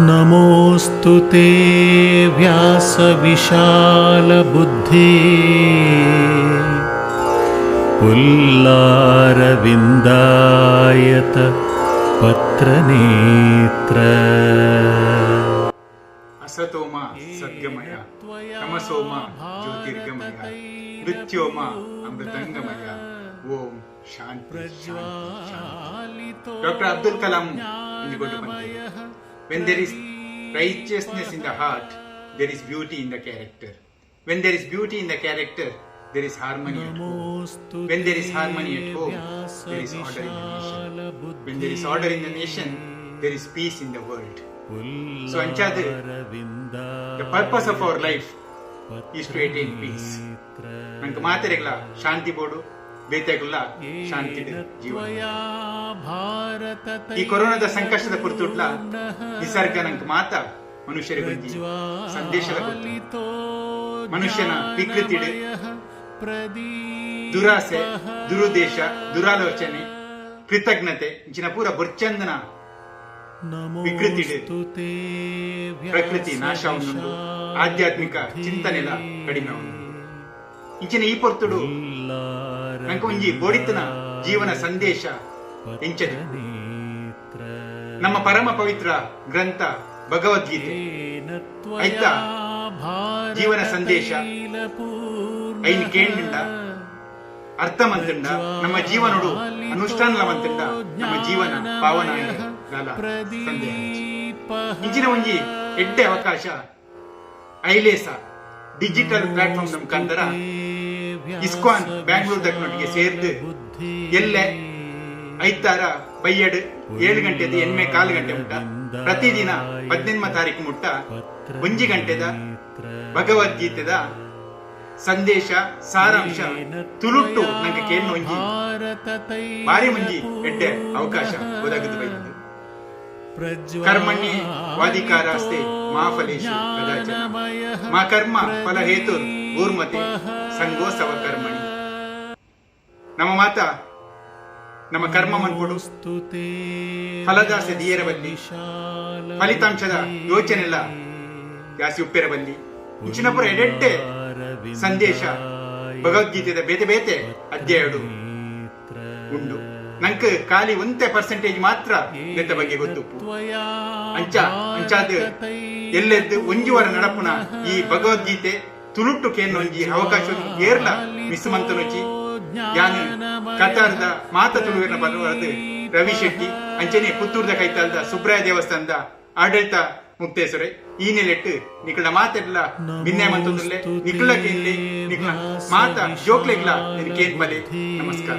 नमोऽस्तु ते व्यासविशालबुद्धे पुल्लारविन्दायत पत्रनेत्र। ಅಸತೋಮ ಸದ್ಗಮಯ, ತಮಸೋಮ ಜ್ಯೋತಿರ್ಗಮಯ, ಮೃತ್ಯೋಮ ಅಮೃತಂಗಮಯ. ಓಂ ಶಾಂತಿ ಶಾಂತಿ ಶಾಂತಿ. ಡಾಕ್ಟರ್ ಅಬ್ದುಲ್ ಕಲಾಂ ಒಂಜಿ ಪಂತೆರ್, "When there is righteousness in the heart, there is beauty in the character. When there is beauty in the character, there is harmony at home. When there is harmony at home, there is order in the nation. When there is order in the nation, there is peace in the world." So ಅಂಚಾದ್ the purpose of our life is to attain peace. ನಂಗೆ ಮಾತೆರೆಗ್ಲ ಶಾಂತಿ ಬೋಡು, ಬೇತೆಗುಲ್ಲ ಶಾಂತಿ ಜೀವನ. ಈ ಕೊರೋನಾದ ಸಂಕಷ್ಟದ ಪೊರ್ತುಡ್ಲ ನಿಸರ್ಗ ನಂಗೆ ಮಾತ ಮನುಷ್ಯರಿಗೆ ಒಂಜಿ ಸಂದೇಶದ ಕೊರ್ತು. ಮನುಷ್ಯನ ವಿಕೃತಿಡ್ ದುರಾಸೆ, ದುರುದ್ದೇಶ, ದುರಾಲೋಚನೆ, ಕೃತಜ್ಞತೆ ಇಂಚಿನ ಪೂರ ಬೊರ್ಚಂದನ ವಿಕೃತಿಡ್ ಪ್ರಕೃತಿ ನಾಶ ಉಂಡು, ಆಧ್ಯಾತ್ಮಿಕ ಚಿಂತನೆಲ ಕಡಿಮೆ ಉಂಡು. ಇಂಚಿನ ಈ ಪೊರ್ತುಡು ನಂಗೆ ಒಂಜಿ ಬೋಡಿತನ ಜೀವನ ಸಂದೇಶ ಎಂಚದಿ? ನಮ್ಮ ಪರಮ ಪವಿತ್ರ ಗ್ರಂಥ ಭಗವದ್ಗೀತೆ, ಐತ ಜೀವನ ಸಂದೇಶ ಐನ್ ಕೇಂಡ, ಅರ್ಥ ಮಂತುಂಡ, ನಮ್ಮ ಜೀವನಡು ಅನುಷ್ಠಾನಲ ಮಂತುಂಡ, ನಮ್ಮ ಜೀವನ ಪಾವನ ದಾಲ ಸಂದೇಹ. ಇಂಚಿನ ಒಂಜಿ ಎಡ್ಡೆ ಅವಕಾಶ ಐಲೇಸ ಡಿಜಿಟಲ್ ಪ್ಲಾಟ್ಫಾರ್ಮ್ ಮುಖಾಂತರ ಇಸ್ಕಾನ್ ಬ್ಯಾಂಗ್ಳೂರ್ ದಕ್ನೊಟ್ಟಿಗೆ ಸೇರ್ದು ಎಲ್ಲೆ ಐತಾರ ಬೈಯಡ್ 7 ಗಂಟೆದ 8:15 ಗಂಟೆ ಮುಟ್ಟ, ಪ್ರತಿದಿನ 18 ತಾರೀಕು ಮುಟ್ಟ 1 ಗಂಟೆದ ಭಗವದ್ಗೀತೆದ ಸಂದೇಶ ಸಾರಾಂಶ ತುಳುಟ್ಟು ನಂಗೆ ಕೇಳ್ನ ಒಂಜಿ ಬಾರಿ ಒಂಜಿ ಎಡ್ಡೆ ಅವಕಾಶ ಒದಗದು ಬೈತದೆ. ಕರ್ಮಣ್ಯೇ ವಾಧಿಕಾರಾಸ್ತೆ ಮಾ ಫಲೇಶು ಕದಾಚನ, ಮಾ ಕರ್ಮ ಫಲ ಹೇತು ಭೂರ್ಮತೆ ಸಂಗೋಸವ ಕರ್ಮಣಿ. ನಮ್ಮ ಮಾತ ನಮ್ಮ ಕರ್ಮ ಮನ್ಪೊಡು, ಫಲದಾಸೆ ದಿಯರ ಬಲ್ಲಿ, ಫಲಿತಾಂಶದ ಯೋಚನೆಲ್ಲ ಜಾಸ್ತಿ ಉಪ್ಪೆರ ಬಲ್ಲಿ. ಇಂಚಿನಪುರ ಎಡೆಡ್ಡೆ ಸಂದೇಶ ಭಗವದ್ಗೀತೆದ ಬೇತೆ ಬೇತೆ ಅಧ್ಯಾಯಡು ಉಂಡು. ನಂಕ್ ಖಾಲಿ ಒಂತೆ ಪರ್ಸೆಂಟೇಜ್ ಮಾತ್ರ ನೆತ್ತ ಬಗ್ಗೆ ಗೊತ್ತುಪ್ಪು. ಅಂಚ ಅಂಚಾದ್ ಎಲ್ಲೆದ್ದು ಒಂಜಿ ವಾರ ನಡಪುನ ಈ ಭಗವದ್ಗೀತೆ ತುಳುಟ್ಟು ಕೇನ್ ಒಂಜಿ ಅವಕಾಶ ಏರ್ಲ ಮಿಸ್ ಮಂತನೊಚ್ಚಿ. ಯಾನ್ ಕತಾರ್ದ ಮಾತ ತುಳುವಿನ ಪರವಾದ್ ರವಿ ಶೆಟ್ಟಿ, ಅಂಚನೆ ಪುತ್ತೂರ್ದ ಕೈತಾಲ್ದ ಸುಬ್ರಾಯ ದೇವಸ್ಥಾನದ ಆಡಳಿತ ಮುಕ್ತೇಶ್ವರ ಈ ನೆಲೆಟ್ಟು ನಿಕುಳ ಮಾತೆಡ್ಲ ಬಿನ್ನೆ ಮಂತೊಂದುಲ್ಲೆ. ನಿಕುಳ ಕೇನ್ಲೆ, ನಿಕುಳ ಮಾತ ಜೋಕ್ಲೆಗ್ಲ ಕೇನ್ ಬಲೆ. ನಮಸ್ಕಾರ.